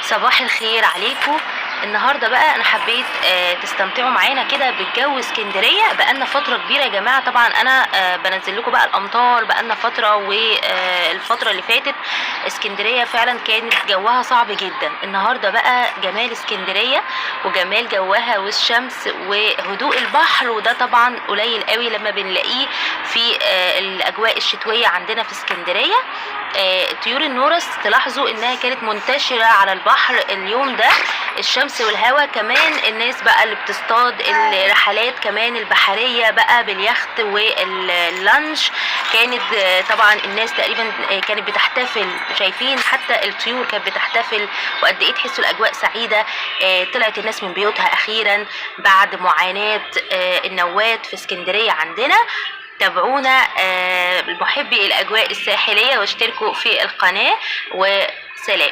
صباح الخير عليكم. النهارده بقى انا حبيت تستمتعوا معانا كده بالجو اسكندرية. بقالنا فترة كبيرة يا جماعة، طبعا انا بنزل لكم بقى الامطار بقالنا فترة، والفترة اللي فاتت اسكندرية فعلا كانت جوها صعب جدا. النهارده بقى جمال اسكندرية وجمال جوها والشمس وهدوء البحر، وده طبعا قليل قوي لما بنلاقيه في الاجواء الشتوية عندنا في اسكندرية. طيور النورس تلاحظوا انها كانت منتشرة على البحر اليوم ده، الشمس والهواء. كمان الناس بقى اللي بتصطاد، الرحلات كمان البحرية بقى باليخت واللانش، كانت طبعا الناس تقريبا كانت بتحتفل. شايفين حتى الطيور كانت بتحتفل، وقد ايه تحسوا الاجواء سعيدة. طلعت الناس من بيوتها اخيرا بعد معاناة النوات في اسكندرية عندنا. تابعونا محبي الأجواء الساحلية واشتركوا في القناة، وسلام.